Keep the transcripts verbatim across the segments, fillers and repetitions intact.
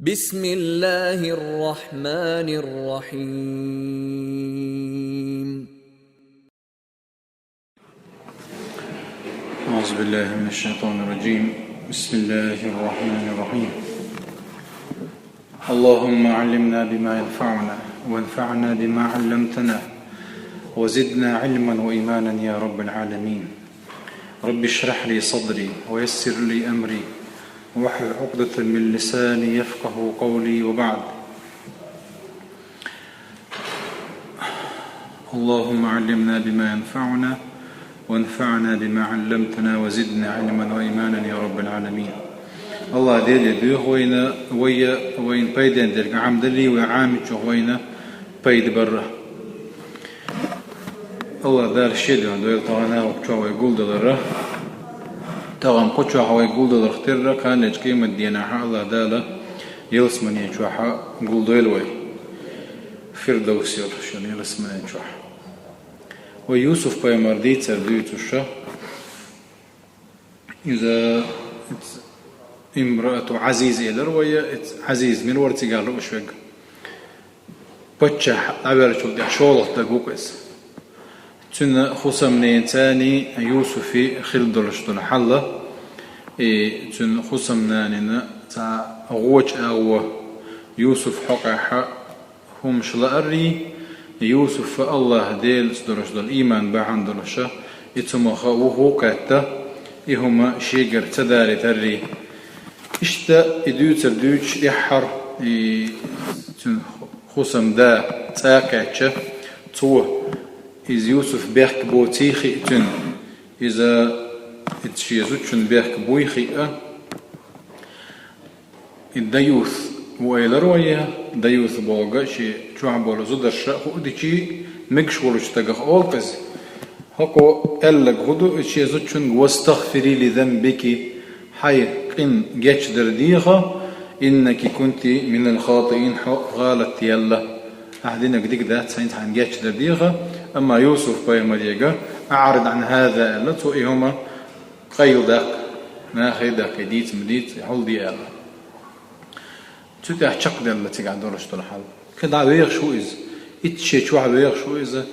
بسم الله الرحمن الرحيم. أعوذ بالله من الشيطان الرجيم. بسم الله الرحمن الرحيم. اللهم علمنا بما ينفعنا وانفعنا بما علمتنا وزدنا علما وإيمانا يا رب العالمين. رب اشرح لي صدري ويسر لي أمري واحلل عقدة من لساني يفقه قولي وبعد. اللهم علمنا بما ينفعنا وانفعنا بما علمتنا وزدنا علما وإيمانا يا رب العالمين. Аллах Деле дуьйху вайна, вайна, вайна пайден дерг Ӏамдали, вай Ӏамичух вайна пайда барра. Аллах Дала шедан дойла тагӀана вай чохь вай гулдалара. ТагӀан кху чохь вай гулдаларх терра, кханечу къематденахь Аллах Дала ялсамане чохь гулдойла вай. Фирдовс йолу шен ялсамане чохь. Вай Юсуф-пайхамар дийцар дуьйцуша. Иза, иза имраату Ӏазиз элира вай, иза Ӏазиз мила вара цигахь лууш верг? Паччахь дӀаваьллачул тӀаьхьа шолгӀа стаг ву-кх иза. Цуьнан хӀусамненаца Юсуфе хилла долуш долу хьал, и цуьнан хӀусамнанина цхьа гӀоча агӀо Юсуф хьокъехь хӀумаш лааррий, Юсуфа Аллах Делаца долуш долу ийман бахьана долуша, и цу маха вуху кхетта, и хӀума шегара ца далийтаррий. Иштта и дуьйцар дуьйцуш тӀаьххьара, и цуьнан хӀусамда цӀа а кхаьчча, цо иза Юсуф бехк боций хиъ цуьнан, иза, иза шен зудчун бехк буй хиъа, и даюс ву элира вай, даюс бохург шен чохь болу зударша хӀуъа дичий мегаш волчу стагах олу-кх иза. ХӀокхо аьлларг хӀун ду иза шен зудчуьнга: «Вастагфири ли занбики, хьайн къин гечдар деха, иннаки кунти минал хатиин, хьо гӀалат яьлла». Ахь динарг дика дац, хьайна цхьаьна гечдар деха, амма Юсуф-пайхамарега: «АӀрид Ӏан хӀаза», – аьлла, цо и хӀума къайладаккха, нахе а даккха, дийца ма дийца, хьулде аьлла. Цу тӀехь чекхдаьлла цигахь долуш долу хьал. КхидӀа вехаш ву иза. Итт шен чохь вехаш ву иза.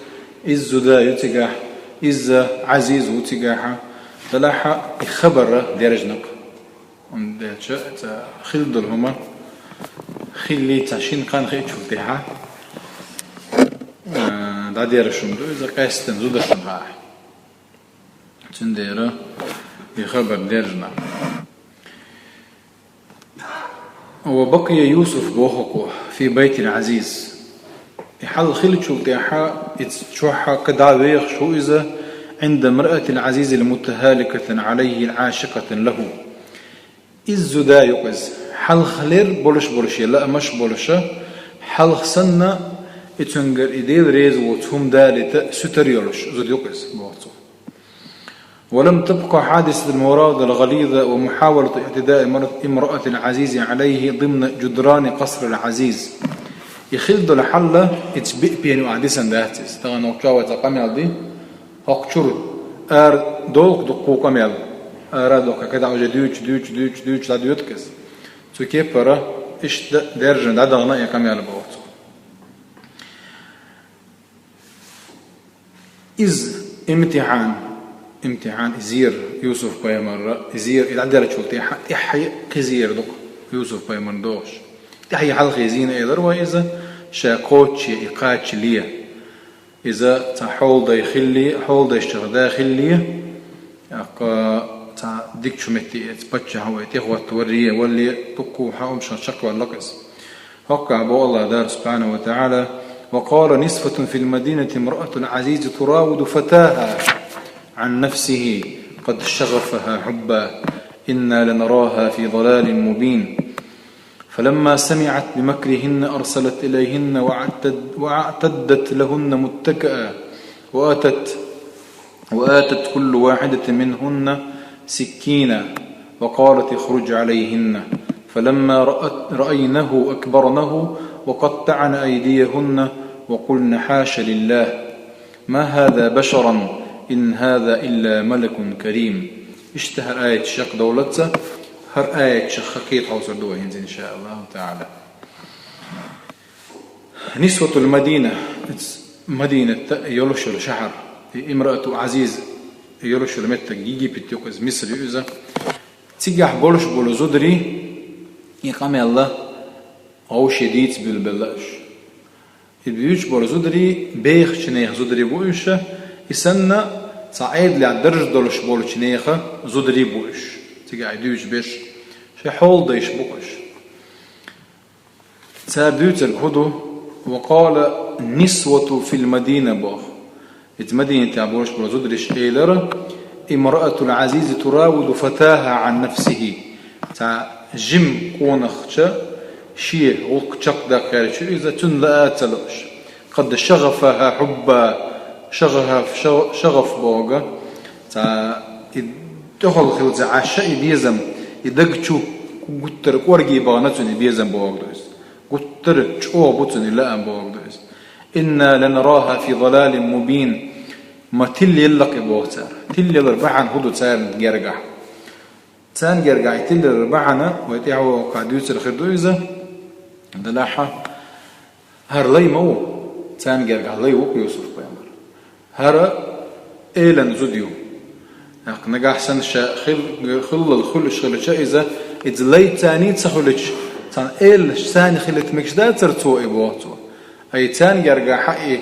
Иза зуда ю цигахь. Иза Ӏазиз ву цигахьа. Делахьа и хабар дерзна-кх. ХӀунда аьлча цхьа хилла долу хӀума хилли цхьа шина хан хиъчул тӀаьхьа, а, дӀадерзаш хӀума ду иза, къаьсттина зудашна хаахь. Цундела и хабар дерзна. «Ва бакъия Юсуф», – боху-кх, «фи байтил Ӏазиз». И хьал хиллачул тӀаьхьа, иза чохь кхидӀа вехаш ву иза, «Ӏинда мраатил Ӏазизи мутахаликатин Ӏалайхи Ӏашикатин лаху». Иза зуда ю-кх иза. Хьалхалера болуш болуш я лаамаш болуша, хьалха санна, и цуьнгара и Дела реза воцу хӀума далийта суьтар йолуш зуда ю-кх иза, боху цо. «ولم تبق حادثة المراودة الغليظة ومحاولة اعتداء امرأة العزيز عليه ضمن جدران قصر العزيز». И хилла долу хьал, иза биъ пен ю ахь дисина дац иза. Тахана хӀокху чохь вай цхьа къамел ди, хӀокху чуьра ара доккху дуккху къамел. Ара доккху, кхидӀа уже дуьйцуш, дуьйцуш, дуьйцуш, дуьйцуш дӀадоьду-кх иза. Цу кепара иштта дерзана дӀадахана и къамел, боху цо. Иза имтихьан, имтихьан и зер Юсуф-пайхамарра, и зер и дӀадерзачул тӀаьхьа, тӀаьхье кхин зер ду-кх Юсуф-пайхамарна догӀуш. ТӀаьхье хьалхе зийна элира вай иза, ша кхоччуш и кхачале. Иза цхьа хьолдай хилли, хьолдайшчух да хилли, тӀаккха цхьа дикачу метте иза паччахь вай тӀехӀоттаварре, валле, дуккха хьаумашах чекхваьлла-кх иза. ХӀоккхахь боху Аллах Дала субхьанаху ва тагӀала: «وقال نسوة في المدينة امرأة العزيز تراود فتاها عن نفسه قد شغفها حبا إنا لنراها في ضلال مبين». فلما سمعت بمكرهن أرسلت إليهن وأعتد-، وأعتدت لهن متكئا وآتت، وآتت كل واحدة منهن سكينا وقالت اخرج عليهن. فلما رأت، رأينه أكبرنه وقطعن أيديهن وقلن حاش لله ما هذا بشرا إن هذا إلا ملك كريم. Иштта хӀара аят чекхдовларца, ХӀара аятах кхетар хьовсур ду вай хӀинца, иншааллаху таала. Нисватул Мадина, Мадинат йолуш йолу шахьар, и Имраатул Азиз йолуш йолу меттиг Египет ю-кх иза, Миср ю иза. Цигахь болуш болу зударий, и къамел а вовшийн дийца буьйлабелла уьш. И буьйцуш болу зударий бехачу нехан зударий бу уьш, и санна цхьа Ӏедалехь дарж долуш болчу нехан зударий бу уьш. Цигахь и дуьйцуш берш шайн хьолдайш бу-кх уьш. Цара дуьйцург хӀун ду? «Ва къала нисвату фил Мадина», боху. Иза Мадинатехь болуш болу зударша элира: «Имраатул Азизи туравиду фатаха ан нафсихи». Цхьа жима къонахча шен гӀуллакх чекхдаккха гӀерташ ю иза, цунна лаа а ца лууш. «Къад шагӀафаха хьубба», шагӀаф, шагӀ-, шагӀаф боху, цхьа и тӀехула хилла ца Ӏаш и безам, и даг чу гуттара кӀорге бахана цунна и безам боху ду иза. Гуттара чӀогӀа бу цунна и лаам боху ду иза. «Инна ланараха фи далалин мубин». Ма тилла елла-кх и боху цара. Тилла ялар бахьана хӀун ду царна гергахь? Царна гергахь и тилла ялар бахьана вай тӀаьхьо кху дуьйцур хир ду иза. Делахь а, хӀара лай ма ву, царна гергахь лай ву-кх Юсуф-пайхамар. ХӀара элан зуда ю. ТӀаккха нагахь санна ша хил-, хиллал хуьлуш хилча иза, иза лай царний ца хуьлуьйтуш, царна элаш царний хилийта мегаш дацара цо и боху цо. Ай царна гергахь и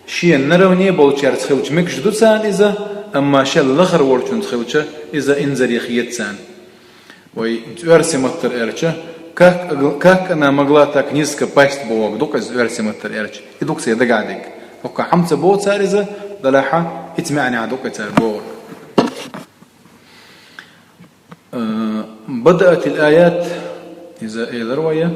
шена наравне болчаьрца хилча мегаш ду царна иза, амма шел лахара волчуьнца хилча, иза инзаре хета царна. Вай оьрсийн маттара аьлча, как, как она могла так низко пасть боху ду-кх иза оьрсийн маттара аьлча. И ду-кх церан дагахь дерг. ХӀокху хӀума ца боху цара иза, делахь а, хӀинца маьӀнехь ду-кх и цара бохург. Э, بدأت الآيات, иза элира вай.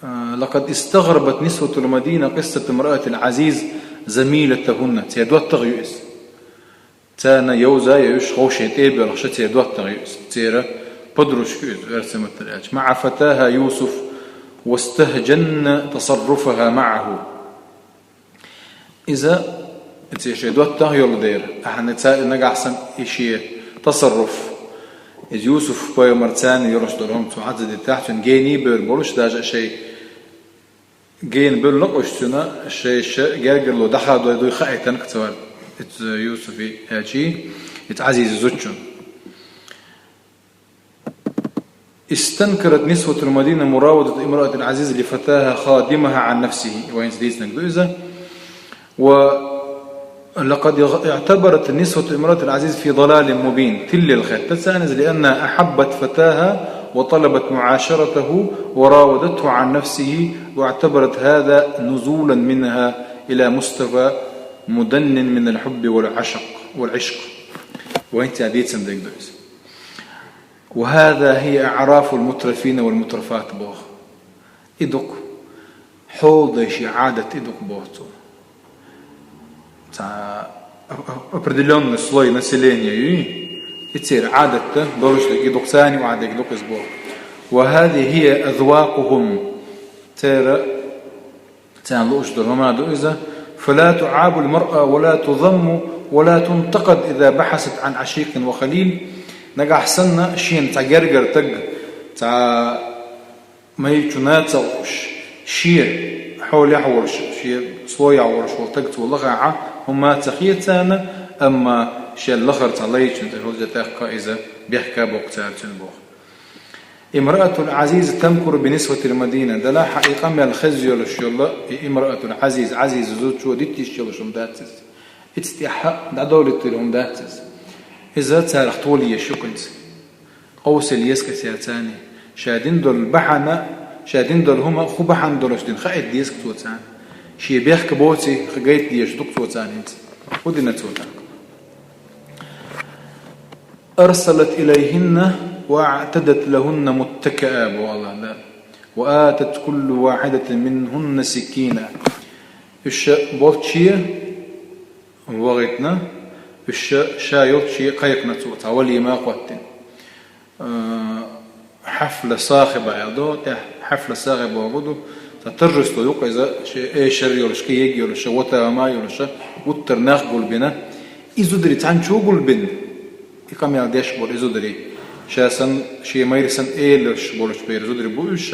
Э, لقد استغربت نسوة المدينة قصة امرأة العزيز زميلتهن. Церан доттагӀа ю иза. Царна йовза а йовзуш, хӀокху шайн тӀе а боьлхуш, церан доттагӀа ю иза. Церан подружка ю иза, оьрсийн маттара аьлча. مع فتاها يوسف واستهجن تصرفها معه. Иза, церан шайн доттагӀа йолу дера, ахьа цаьрга нагахь санна и шен тасарруф, иза Юсуф-пайхамар царна йолуш долу хӀума цо хьан ца дитахь, цуьнан гений бевр болуш, даже шайн гена бевлла-кх уьш цуьнан, шайн ша гергарло дӀахадой дуй хаийтина-кх цара, иза Юсуфи аьлчий, иза Азизи зудчун. استنكرت نسوة المدينة مراودة امرأة العزيز لفتاها خادمها عن نفسه. Вайна дийцинарг ду иза. ولقد اعتبرت نسوة امرأة العزيز في ضلال مبين. Тилла елла хетта царна иза, لأنها أحبت فتاها وطلبت معاشرته وراودته عن نفسه، واعتبرت هذا نزولا منها إلى مستوى مدن من الحب والعشق، والعشق. Вайна дийцинарг ду иза. وهذا هي أعراف المترفين والمترفات боху. И ду-кх хьолдайшийн Ӏадат, и ду-кх боху цо. Цхьа оп-, оп-, определённый слой населения юй, и церан Ӏадат долуш дерг, и ду-кх царна юкъахь дерг ду-кх иза боху. وهذه هي أذواقهم. Церан Царна лууш долу хӀума ду иза: فلا تعاب المرأة ولا تذم ولا تنتقد إذا بحثت عن عشيق وخليل. Нагахь санна шена цхьа гергара стаг, цхьа майрачу нахана ца лууш, шен хьолехь а волуш, шен слоехь а волуш волу стаг цо лахахь а, хӀума ца хета царна, амма шен лахара цхьа лайчунна тӀе хӀаллакъа тӀаккха иза бехка боккху цара цуьнан боху. امرأة العزيز تمكر بنسوة المدينة. Делахь а и къамел хезна йолуш йолу и Имраатул Азиз, Азизан зудчо диттийша йолуш хӀума дац иза. Иза тӀаьхьа дӀадолуьйтур хӀума дац иза. Иза царах тола езаш ю-кх иза. Къовсал еза-кх иза царна. Ша дина долу бахьана, ша дина долу хӀума хӀун бахьана долуш дина хаийта деза-кх цо царна. Шен бехк боций гайта дезаш ду-кх цо царна хӀинца. ХӀун дина цо царна? أرسلت إليهن وأعتدت لهن متكئا, боху АллахӀа Дала. وآتت كل واحدة منهن سكينا. Уьш болчче вахийтина, уьш ша йолчче кхайкхина цо, цхьа валийма а хӀоттийна. Э, хьафла сахиба аьлла ду, тӀехь хьафла сахиба бохург ду, цхьа торжество ю-кх иза, шен эшар йолуш, кхин ерг йолуш, ватан а йолуш, гуттар а нах гулбина. И зударий цхьаьнчо гулбина, и къамел деш болу и зударий. Ша санна, шен майра санна элаш болаш бер зударий бу уьш.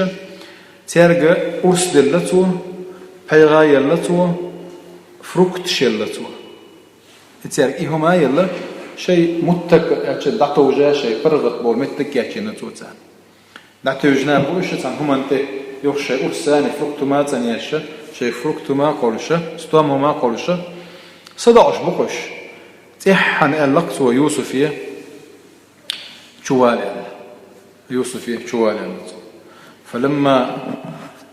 Цаьрга урс делла цо, пхьегӀа елла цо, фрукташ елла цо. И цаьрга и хӀума елла, шоай муттакаъ аьлча дӀатовжа, шоай паргӀат бола меттиг кечйина цо царна. ДӀатевжина бу уьш цхьан хӀуманна тӀа, юха шоай урс санна фрукт хӀума цӀанъеш, шоай фрукт хӀума кхоллаш, стом хӀума кхоллаш, садоӀаш бу-кх уьш. ЦӀеххьана аьлла-кх цо Юсуфе: «Чувала», аьлла. Юсуфе: «Чувала», аьлла цо. «فلما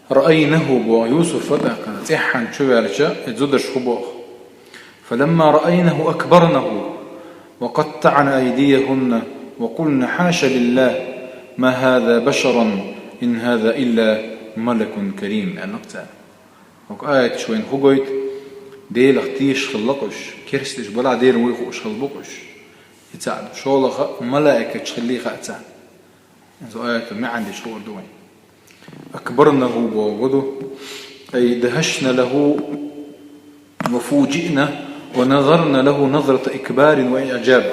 رأينه», боху, Юсуф тӀаккха цӀеххьана чуваьлча, и зударш хӀун боху? «فلما رأينه أكبرنه وقطعن أيديهن وقلن حاش لله ما هذا بشرا إن هذا إلا ملك كريم», аьлла-кх цара. ХӀокху аяташ вайна хӀун гойту? Делах тешаш хилла-кх уьш, керсташ балахь Делан вуй хууш хилла бу-кх уьш. И цхьаъ ду, шолгӀа малаикаш хиллий хаьа царна. Иза аятан маьӀна деш хуур ду вайн. «أكبرنه» боху ду, «أي دهشن له وفوجئن ونظرن له نظرة إكبار وإعجاب».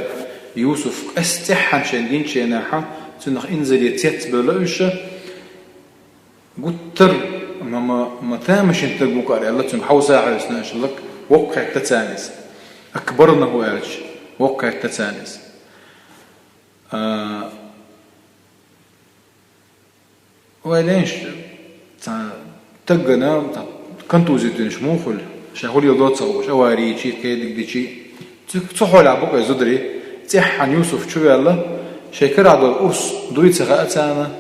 Юсуф къаьстта цӀеххьана шайна гинчу хенахь, цунах инзаре цецбевлла уьш, гуттар а ма, ма, ма тамашийна стаг ву-кх аьлла, цуьнга хьовса хьаьвсина аша лаг, воккха хетта царна иза. «أكبرنه» аьлча, воккха хетта царна иза. А, вай лайнаш цхьа стагана цхьа контузи тинаш муха хуьлу, ша хӀун леладо ца хууш, авари йичи, кхин дика дичи. Цу, цу хьолехь бу-кх и зударий, цӀеххьана Юсуф чуваьлла, шайн карахь долу урс дуй ца хаьа царна,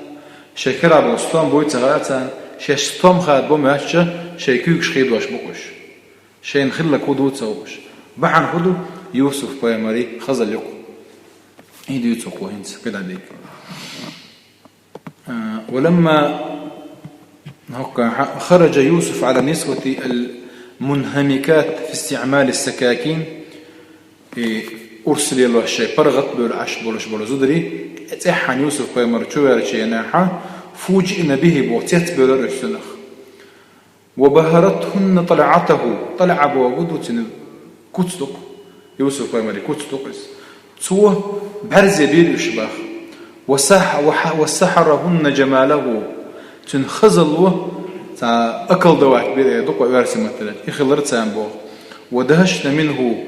шайн карахь долу стом буй ца хаьа царна, шаьш стом хадабо моьттуча, шайн куьйгаш хедош бу-кх уьш. Шайна хилларг хӀун ду ца хууш. Бахьана хӀун ду? Юсуф-пайхамаран хазалла ю-кх. И дуьйцу-кх хӀинца кхидӀа дерг. А, «ولما», хӀокху, «خرج يوسف على النسوة المنهمكات في استعمال السكاكين». И урс лелош шайн паргӀат бевлла Ӏаш болуш болу зударий, цӀеххьана Юсуф-пайхамар чуваьллачу хенахь, «فوجئن به» боху, цецбевллера уьш цунах. «وبهرتهن طلعته», талаӀа боху ду цуьнан куц ду-кх, Юсуф-пайхамаран куц ду-кх иза. Цо бӀаьрзе бийра уьш боху. «وسح-، وح-، وسحرهن جماله», цуьнан хазалло цхьа акалдавать бира эр ду-кх оьрсийн маттахь, и хилира царна боху. «ودهشن منه»,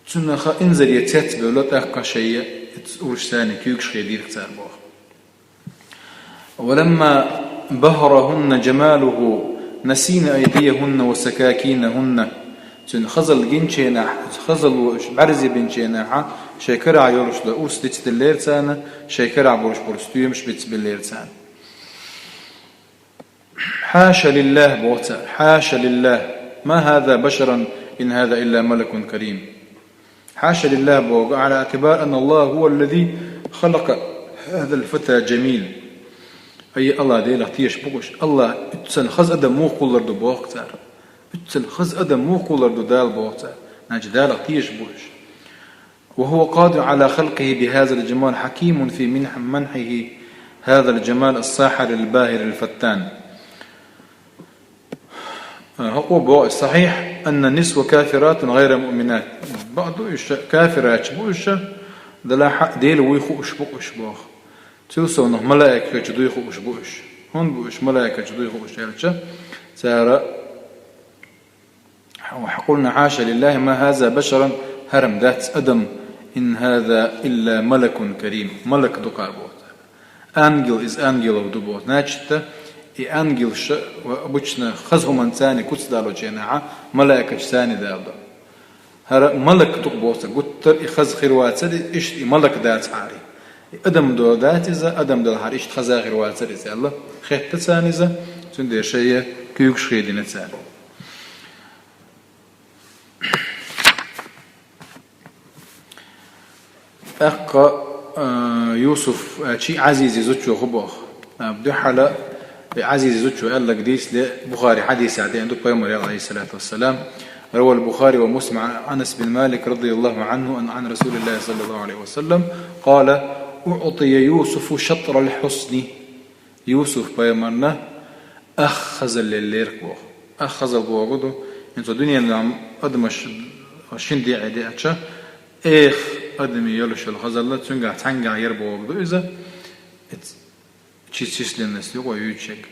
цунах инзаре цецбевлла тӀаккха шайн урс санна куьйгаш хедийра цара боху. «ولما بهرهن جماله نسين أيديهن وسكاكينهن». Цуьнан хазалла гинчу хенахь, хазалло уьш бӀаьрзе бинчу хенахь, шайн карахь йолуш долу урс дицделлера царна, шайн карахь болуш болу стоьмаш бицбеллера царна. «حاش لله», боху цара, «حاش لله، ما هذا بشرا إن هذا إلا ملك كريم». «حاش لله» боху, «على اعتبار أن الله هو الذي خلق هذا الفتى الجميل». Ай, АллахӀ Делах тешаш бу-кх уьш. АллахӀ, уьццул хаза адам муха кхуллур ду боху цара. Уьццул хаза адам муха кхуллур ду Дала боху цара. Значит, Далах тешаш бу уьш. «وهو قادر على خلقه بهذا الجمال حكيم في منح-، منحه هذا الجمال الساحر الباهر الفتان». ХӀокхо боху: «صحيح أن النسوة كافرات غير مؤمنات». Бакъду уьш кафираташ бу уьш, делахь а Делан вуй хууш бу-кх уьш боху. Цул совнах малаикачу дуй хууш бу уьш. ХӀунда бу уьш малаикачу дуй хууш аьлча, цара «وقلن حاش لله ما هذا بشرا», хӀара-м дац адам, «إن هذا إلا ملك كريم», малак ду-кх хӀара боху. Ангел, иза ангелов ду боху. Значит, и ангелш ва обычно хаза хӀуманца куц далочу хенахь, малаикачуца даладо. ХӀара малак ду-кх боху цара, гуттар а и хаза хир вацара, иштта и малак дац хӀара. И адам долу дац иза, адам делахьара иштта хаза хир вацара иза аьлла, хетта царна иза, цундела шайн куьйгаш хедийна цара. ТӀаккха, а, Юсуф, а, чий Ӏазизи зудчо хӀун боху? А, дуьххьала и Ӏазизи зудчо аьлларг дийцале, Бухари хьадисехь деана ду, Пайхамар аьлла, عليه الصلاة والسلام: «روى البخاري ومسلم عن أنس بن مالك رضي الله عنه عن، عن رسول الله صلى الله عليه وسلم قال: أعطي يوسف شطر الحسن». Юсуф-пайхамарна ах хазалла леллера боху. Ах хазалла боху ду, хӀинца дуьненан адамаш шина декъе деача, эх, Адамий йолуш йолу хазалла цуьнгахь цхьаьнгахь яр бохург ду иза. Эц-, чи-, численность юкъа юьйцуш ерг.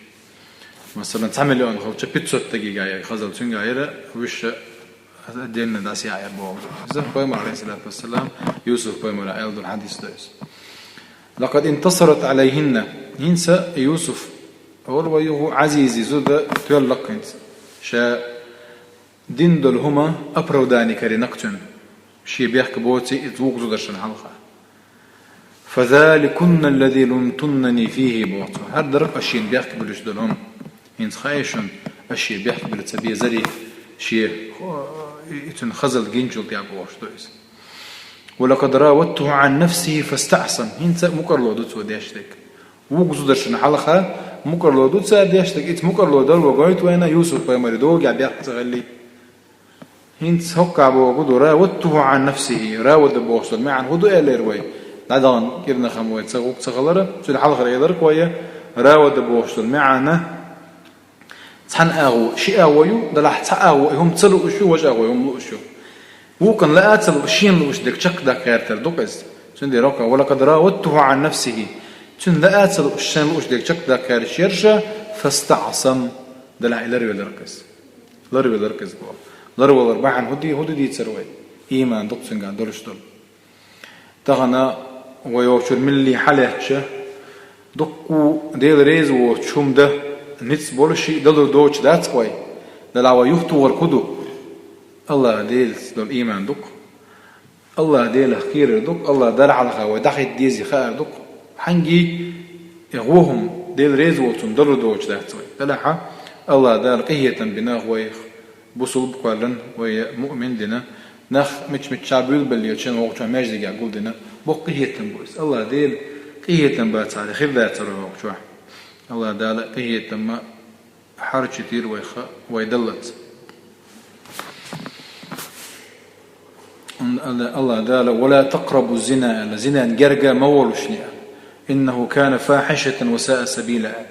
Масалан, цхьа миллион хилча, пятьсот дагийгахь яр хазалла цуьнгахь яра, вуьш отдельно дӀасаяр бохург ду. Иза пайхамар, алейхиссалату вассалам, Юсуф пайхамара аьлла долу хьадис ду иза. «Лакъад интасарат алейхинна». ХӀинца Юсуф, олу вай юху, Ӏазизи зуда тоьлла-кх хӀинца. Ша дина долу хӀума оправдание карийна-кх цуьнан. Шен бехк боций иза вукху зударшна хьалха. «Фазаликунна аллази лумтуннани фихи», боху цо. ХӀара дара-кх аш шена бехк буьлуш долу хӀума. ХӀинца хаьий шуна, аш шена бехк буьлла ца безарий, шен, и, и цуьнан хазалла гиначул тӀаьхьа бохуш ду иза. «Ва лакъад равадтуху Ӏан нафсихи фастаӀсам». ХӀинца а мукӀарло ду цо деш дерг. Вукху зударшна хьалха мукӀарло ду цара деш дерг, иза мукӀарло дара вай гойту вайна, Юсуп пайхамаран догехь бехк ца хилли. ХӀинца хӀоккхахь бохург ду, «равадтуху Ӏан нафсихи», равада бохуш долу маьӀна хӀун ду элира вай? ДӀадахана кӀирнахь-м вай ца гӀуллакх ца хилара, цуьнан хьалхара элира-кх вай, равада бохуш долу маьӀна цхьана агӀо, ши агӀо ю, делахь цхьа агӀо и хӀума ца лууш ю, важа агӀо и хӀума лууш ю. Вукхунна лаа а ца лууш, шена лууш дерг чекхдаккха гӀертар ду-кх иза. Цундела хӀоккхахь, «ва лакъад равадтуху Ӏан нафсихи», цуьнан лаа а ца лууш, шена лууш дерг чекхдаккха гӀерташ яра ша, «фастаӀсам», делахь и ларвелира-кх иза. Ларвелира-кх иза боху. Ларвалар бахьана хӀун ди-, хӀун ду дийцар вай? Ийман ду-кх цуьнгахь долуш долу. Тахана вай йолчуьра милли хьалаьцча, дуккха Дела реза воцуш хӀума дан ницкъ болу шиъ далур доцуш дац-кх вай. Делахь вай юхатухург хӀун ду? АллахӀ Делаца долу ийман ду-кх. АллахӀ Делах кхерар ду-кх, АллахӀ Далла хьалха вай дӀахӀитта дезий хаар ду-кх. Хьаьнгий, и гӀо хӀума, Дела реза воцу хӀума далур доцуш дац вай. Делахь АллахӀ Дала къинхетам бина вайх, бусулба кхоьллина вай, муъмин дина, нах мича-миччахь буьйлабеллера, шен вокху чохь маьждигехь гулдина, боккха къинхетам бу иза. АллахӀ Дела къинхетам бацахьара, хир дацара вай вокху чохь. АллахӀ Дала къинхетамма хьарчийтийла вайх, вай даллалц. АллахӀ Дала: «Ва ла такърабу зина», аьлла, зинан герга ма волуш, аьлла. «Иннаху кана фахьишатан ва саа сабила», аьлла.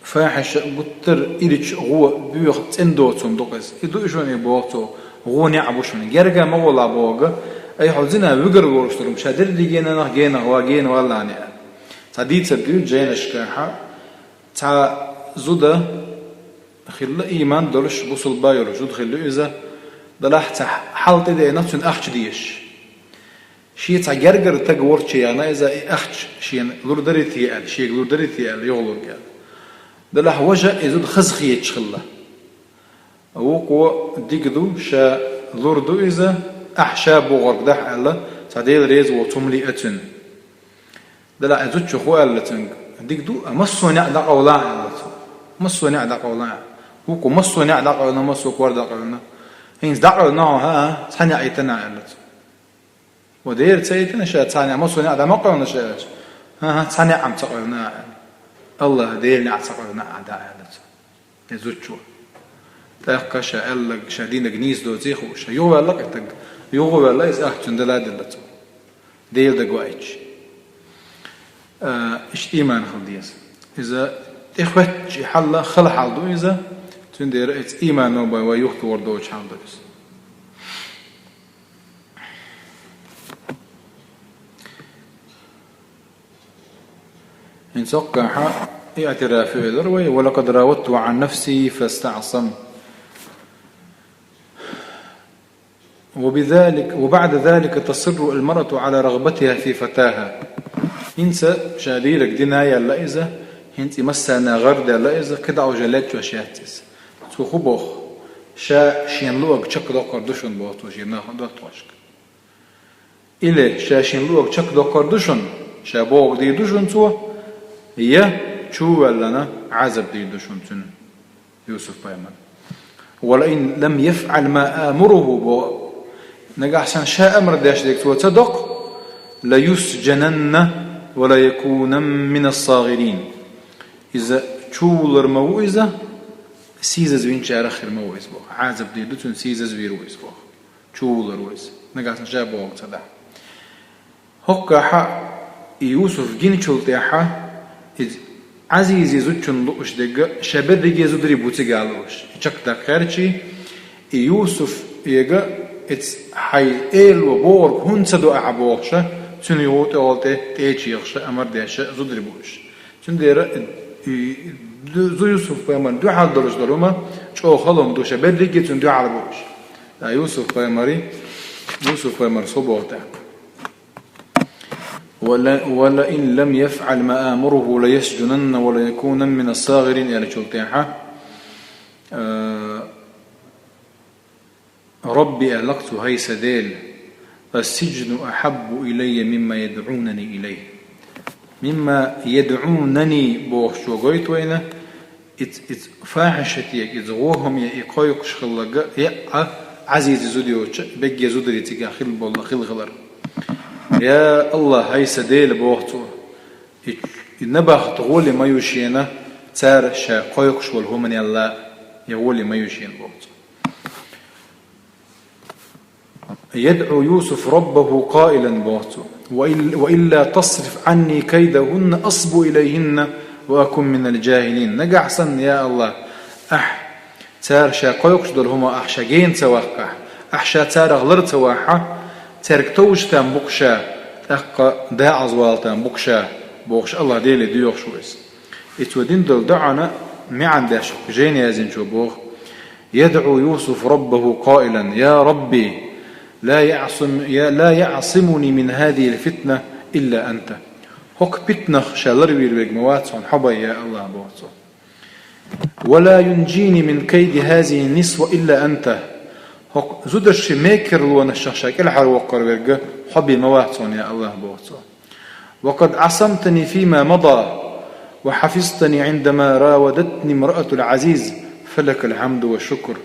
Фахьиша гуттар а ирча, гӀо, боьха, цӀена доцу хӀума ду-кх иза. И ду шуна, и боху цо, гӀо, неӀ бу шуна. Герга ма волахь бохург, айхьа зина вуьгур волуш дара, ша дерригенах генах ва, гена валлахьа, аьлла. Цхьа дийцар дуьйцу жайнашкахь, цхьа зуда хилла, ийман долуш, бусулба йолуш зуда хилла иза, делахь цхьа хьал тӀедеана цуьнан ахча дезаш. Шен цхьа гергара стаг волчу яхна иза и ахча шена лур дарий те аьлла, шега лур дарий те аьлла, юхалург аьлла. Делахь важа и зуда хазахеташ хилла. Вукхо: «Дика ду, ша лур ду иза, ахь ша бохург дахь», аьлла, цхьа Дела реза воцу хӀума лиъна цуьнан. Делахь и зудчо хӀун аьлла цуьнга? «Дика ду, а массо а неӀ дӀакъовла», аьлла цо. «Массо а неӀ дӀакъовла». Вукхо: «Массо а неӀ дӀакъевлина, массо а кор дӀакъевлина». «ХӀинца дӀакъевлина хьо, хӀан-хӀа, цхьа неӀ йитина», аьлла цо. «Ва дера ца йитина ша цхьа неӀ, массо а неӀ дӀа ма къевлина ша», аьлча. «ХӀан-хӀа, цхьа неӀ-м ца къевлина», аьлла. «АллахӀ Делан неӀ ца къевлина ахь, да», аьлла цо. И зудчо. ТӀаккха ша аьлларг, ша динарг нийса доций хууш, ша юхаваьлла-кх и стаг. Юхаваьлла иза, ахча цуьнан дала а делла цо. Дела дагаваийташ. А, иштта ийман хила деза. Иза тӀехӀоьттича и хьал, хала хьал ду иза. Цундела иза иймано бен вай юхатухур доцу хьал ду иза. ХӀинца хӀоккхахь иътираф йойла вай: «Ва лакъад равадтуху Ӏан нафсихи фастаӀсам». «Ва бизалик, ва баӀда залика тасирру ал-маръату Ӏала рагъбатиха фи фатаха». ХӀинца ша дийриг дина яьлла иза, хӀинца и массарна гӀар даьлла иза, кхидӀа уже леччош яц иза. Цо хӀун боху? Ша шена луъург чекхдоккхур ду шуна, боху цо шен нахана доттагӀашка. Или ша шена луъург чекхдоккхур ду шуна, ша бохург дийр ду шуна цо, я чу а ваьллина, Ӏазап дийр ду шуна цуьнан, Юсуп-пайхамарна. «Ва лаин лам яфӀал ма амуруху», боху. Нагахь санна ша амар деш дерг цо ца доккху, «ла юсжананна ва ла якунан минас-сагӀирин». Иза чувуллур ма ву иза, сийсазвинчарах хир ма ву иза боху. Ӏазап дийр ду цуьнан, сийсазвийр ву иза боху. Чувуллур ву иза. Нагахь санна ша бохург ца дахь. ХӀоккхахь и Юсуф гиначул тӀаьхьа, иза Ӏазизи зудчунна лууш дерг ша берриге зударий бу цига лууш. И чекхдаккха гӀерташ, и Юсуф эга, Эц хьай эло бохург хӀунда ца до ахьа бохуша, цуьнан юха тӀехула тӀе, тӀечеха ша, амар деш ша, зударий бу уьш. Цундела, и, ду-, зу Юсуф-пайхамарна дуьхьал долуш долу хӀума чӀогӀа хала хӀума ду ша, берриге цунна дуьхьал бу уьш. Ткъа Юсуф-пайхамари, Юсуф-пайхамар со боху тӀаккха. «Ва ла, ва ла ин лам яфӀал ма амуруху ла ясжунанна ва ла якунан мина сагъирин», аьллачул тӀаьхьа, а, «Рабби», аьлла-кх цо, «хӀай сан Дела, ассиджну ахьаббу илайя мимма ядгӀунани илайхи». «Мимма ядгӀунани» бохучо гойту вайна, иза, иза фахьишате, иза гӀо хӀума я, и кхойкхуш хиларг, я а, Ӏазизе зуда йоцучу, берриге зударий цигахь хила болу хила хилар. «Я АллахӀ, хӀай сан Дела», боху цо, и, и набахта гӀоле ма ю шена, цара ша кхойкхуш волу хӀуманел а, я гӀоле ма ю шена, боху цо. ЯдгӀу Юсуф раббаху къаилан, боху цо: «Ва ил-, ва илла тасриф Ӏанни кайдахунна асбу илайхинна ва акун минал жахилин». Нагахь санна, я АллахӀ, ахь цара ша кхойкхуш долу хӀума ахь ша гена ца ваккхахь, ахь ша царах лар ца вахьа, цаьрга товш там бу-кх ша, тӀаккха дакъаза вала там бу-кх ша, бохуш, АллахӀ Деле доьхуш ву иза. И цо дина долу доӀана маьӀна деш жайна яздинчо боху: «ЯдгӀу Юсуф раббаху къаилан: я Рабби, ла яӀсим-, я, ла яӀсимуни мин хӀазихил фитна илла анта». ХӀокху питанах ша ларвийр верг ма вац хьуна, хьо бай, я АллахӀ, боху цо. «Ва ла юнжини мин кайди хӀазихин нисва илла анта». ХӀокху зударши мекарлонашах ша кӀелхьарвоккхур верг хьо бен ма вац хьуна, я АллахӀ, боху цо. «Ва къад Ӏасамтани фима мада, ва хьафизтани Ӏиндама равадатни имраатул Ӏазиз, фалакал хьамду ва шукр».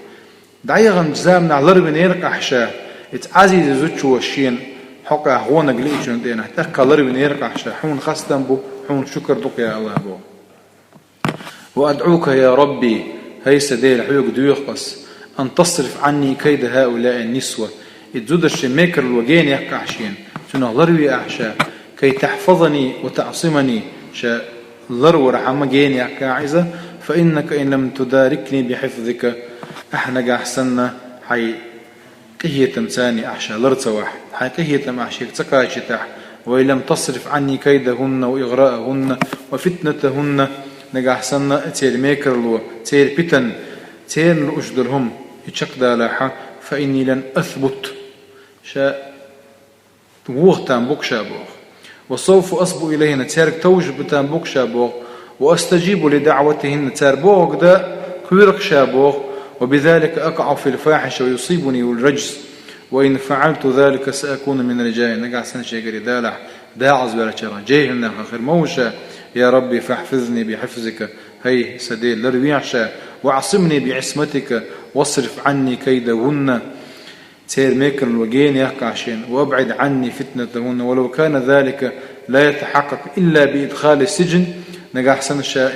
ДӀаяханчу заманахь ларвинера-кх ахь ша, иза Ӏазизе зудчо шена хьокъехь гӀонаг лиъчунна тӀенахь, тӀаккха ларвинера-кх ахь ша, хьуна хастам бу, хьуна шукр ду-кх, я АллахӀ, боху. «Ва адӀука, я Рабби, хӀай сан Дела, хьоьга доьху ас, ан тасриф Ӏанни кайда хӀаулаин нисва, и зударши мекарло гена яккха ахь шена, цунах ларве ахь ша, кай тахьфазани ва таӀсимани, ша ларвархьама гена яккха ахь иза, фа иннака ин лам тударикни би хьифзика, ахь нагахь санна хьай къинхетамца ахь ша лар ца вахь, хьайн къинхетам ахь шега ца кхачийтахь, ва ин лам тасриф Ӏанни кайдахунна ва играахунна ва фитнатахунна, нагахь санна церан мекарло, церан питан, церан лууш долу хӀума и чекхдалахьа, фа инни лан асбут, ша воху там бу-кх ша, боху. Ва савфа асбу илайхинна, цаьрга товжа бу там бу-кх ша, боху. Ва астажибу ли даӀватихинна, цара бохург дан кхоьру-кх ша, боху. Ва бизалика акъаӀу фил фахиша ва юсибунил ражс. Ва ин фаӀалту залика саакуну минал жахилин. Нагахь санна шегара далахь, дакъаза ваьллачарах, жехӀилнахах хир ма ву ша. Я Рабби, фахьфизни би хьифзика. ХӀай сан Дела, ларвехьа ша. Ва Ӏасимни би Ӏисматика. Васриф Ӏанни кайдахунна. Церан мекарло гена яккха ахь шена, ва абӀид Ӏанни фитнатахунна, ва лав кана залика ла ятахьакъакъу илла би идхали сиджн, нагахь санна ша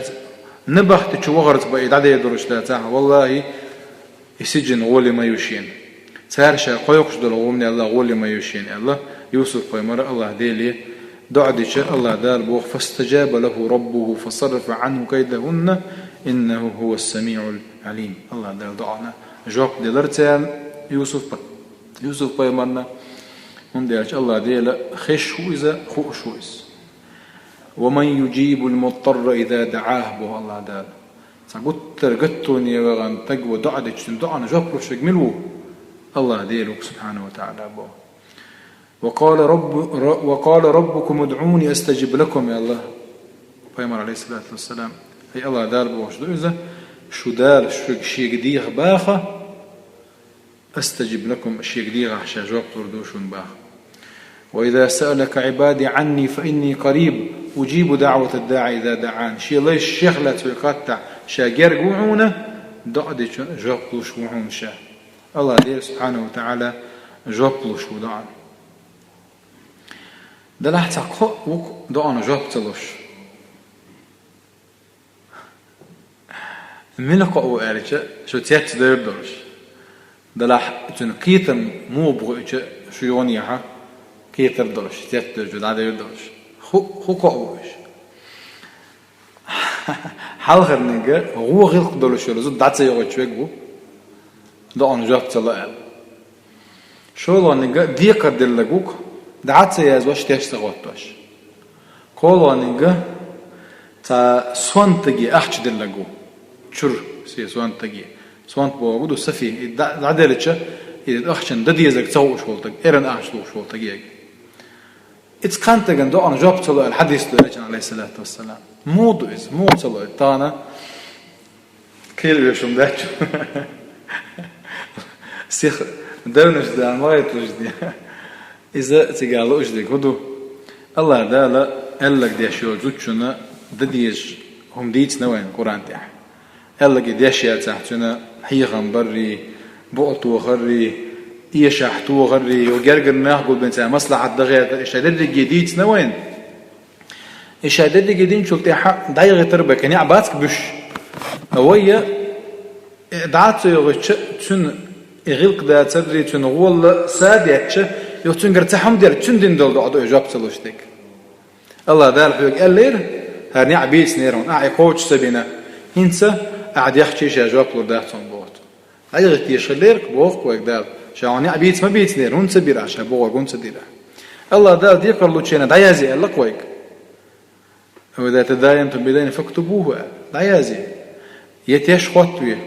набахти чу вахарца бен и дӀадер долуш дацахь, валлахӀи, и сиджн гӀоле ма ю шена. Цара ша кхойкхуш долу гӀуманел а гӀоле ма ю шена, аьлла, Юсуф-пайхамара АллахӀ Деле доӀа дича, АллахӀ Дала боху: «Фастажаба лаху раббуху фасаррафа Ӏанху кайдахунна, иннаху хӀува ссамиӀул Ӏалим». АллахӀ Дала доӀана жоп делира царна Юсуф-, Юсуф-пайхамарна, хӀунда аьлча АллахӀ Дела хезаш ву иза, хууш ву иза. «Ва ман южибул муттарра иза даӀаху», боху АллахӀ Дала. Цхьа гуттар а гаттоне вахана стаг ван доӀа дича, цуьнан доӀана жоп луш верг мила ву? АллахӀ Дела ву-кх, субхьанаху ва таӀала, боху. «Ва къала раббу-, ра-, ва къала раббукум удӀуни астажиб лакум», аьлла пайхамар, алейхиссалату вассалам. Ай, АллахӀ Дала бохуш ду иза, шу Дала шуьга шега деха баха, астажиб лакум, шега дехахь ша жоп лур ду шуна баха. «Ва иза саалака Ӏибади Ӏанни фа инни къариб, уджибу даӀватад даӀи иза даӀан». Шен лайш шех лаьцна вай хаттахь, ша герга ву хьуна, доӀа дечун жоп луш ву хьуна ша. АллахӀ Дела, субхьанаху ва таӀала, жоп луш ву доӀана. Делахь цхьа кхоъ ву-кх доӀана жоп ца луш. Мила кхоъ ву аьлча, шу цецдевр долуш. Делахь цуьнан кхетам муха бу хиъча, шу йонехьа кхетар долуш, цецдевр шу дӀадевр долуш. ХӀу-, хӀун кхоъ ву уьш? Хьалхарниг, гӀо гӀиллакх долуш йолу зуда дӀа ца йогӀуьйтуш верг ву, доӀана жоп ца ло аьлла. ШолгӀаниг декхар деллаг ву-кх, дӀа ца язвеш, теш ца гӀоттош. КхоалгӀаниг цхьа сонтаге ахча деллаг ву. Чура се сонтаге. Сонта бохург ду сафи. И дӀа-, дӀаделча, и ахчан дан дезарг ца ховш волтаг, эран ахча луш волтаг ег. Ицца кхантаган доӀана жоп ца ло аьлла хьадис ду Элчан, алейхиссалату вассалам. Муха ду иза, муха ца ло? Тана кхел вешум дач. Сих давнаш да, ма гӀайтлуш де. Иза цига луш дерг хӀу ду? Аллах Дала аьллаг деш йолча зудчунна дан дезаш хӀума дийцина вайна Къуръан тӀехь. Аьллаг и деш яцахь, цуьнан хьехам барри, букъ тохарри, эшахь тохарри, йо гергара нах гулбен цхьа маслахьат дан гӀертар, иштта дерриге дийцина вайна. Иштта дерриге динчул тӀехьа дӀайгӀитар баька неӀ бац-кх буьш. Вай, э, дӀа ца йогӀуча, цуьнан и гӀиллакх дацарри, цуьнан гӀолла са деттача, йо цуьнгара цхьа хӀума дер, цуьнан дина дола доӀа ду и жоп ца луш дерг. Аллах Дала хьоьга аьллера, хӀара неӀ бийцинера хьуна, ахьа и кхочуш ца бина. ХӀинца ахьа дехча, ша жоп лур дац хьуна боху цо. ДӀайгӀиттеш хилла-кх, боху-кх вайга Дала. Ша хьуна неӀ бийца ма бийцинера, хӀунда ца бира ахьа, ша бохург хӀунда ца дира ахьа. Аллах Дала декхар лучу хенахь дӀаязъе аьлла-кх вайга. «وإذا تداينتم بدين فاكتبوه», аьлла. ДӀаязъе. Я теш хоттаве.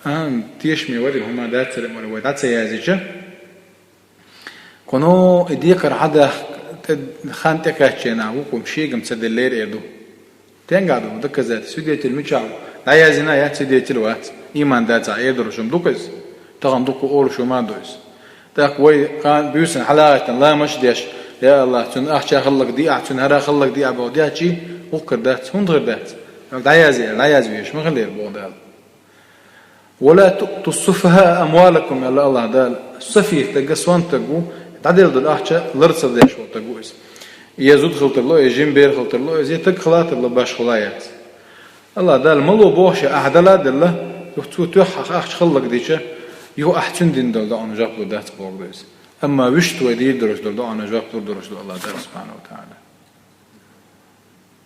А, тешаме вари, хӀума дацаре вари, вай дӀа ца язйича. Кхуно и декхар хьадахка тӀе-, хан тӀекхаьчченахь вукхо шегам ца деллера эр ду. Тенгахь ду, доказательство, свидетель мичахь ву? ДӀаяздина яц, свидетель вац. Иман дацахь, эр долуш хӀума ду-кх иза? Тахана дуккха олуш хӀума ду иза. ТӀаккха вай кхана буьйсанна хьалагӀаьттина ламаш а деш, я Аллах, цуьнан ахча хӀаллакдиахь, цуьнан хӀара хӀаллакдиахь боху дехчий, вукхар дац, хӀунда хир дац? ДӀаязъе, дӀаязъеш ма хилера боху Дала. «ولا تؤتوا السفهاء أموالكم», аьлла Аллах Дала. Сафих стаг, сонтаг ву, дӀаделла долу ахча лар ца деш волу стаг ву иза. Я зуда хила тарло, я жима бер хила тарло иза, я стаг хила тарло, башхалла яц. Аллах Дала ма ло боху ша, ахьа дала а делла, юха цо тоьхна ахча хӀаллакдича, юха ахьа цуьнан дина долу доӀана жоп лур дац бохург ду иза. Амма вуьшта вай дийр долуш долу доӀана жоп лур долуш ду Аллах Дала субхьанаху ва таӀала.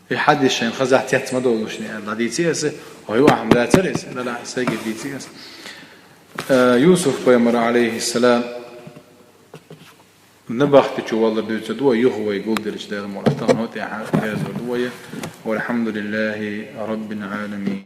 И хьадис шайна хазахь цец ма долуш, аьлла, дӀадийци аса, хьо юахь-м дацара иза, Дала сайга дийци аса. Э, Юсуф-пайхамар, алейхиссалам, набахти чу валар дуьйцур ду вай, юха вай гулделча Дала мукъалахь, тахана хӀокху тӀехь хьан хезар ду вай. والحمد لله رب العالمين.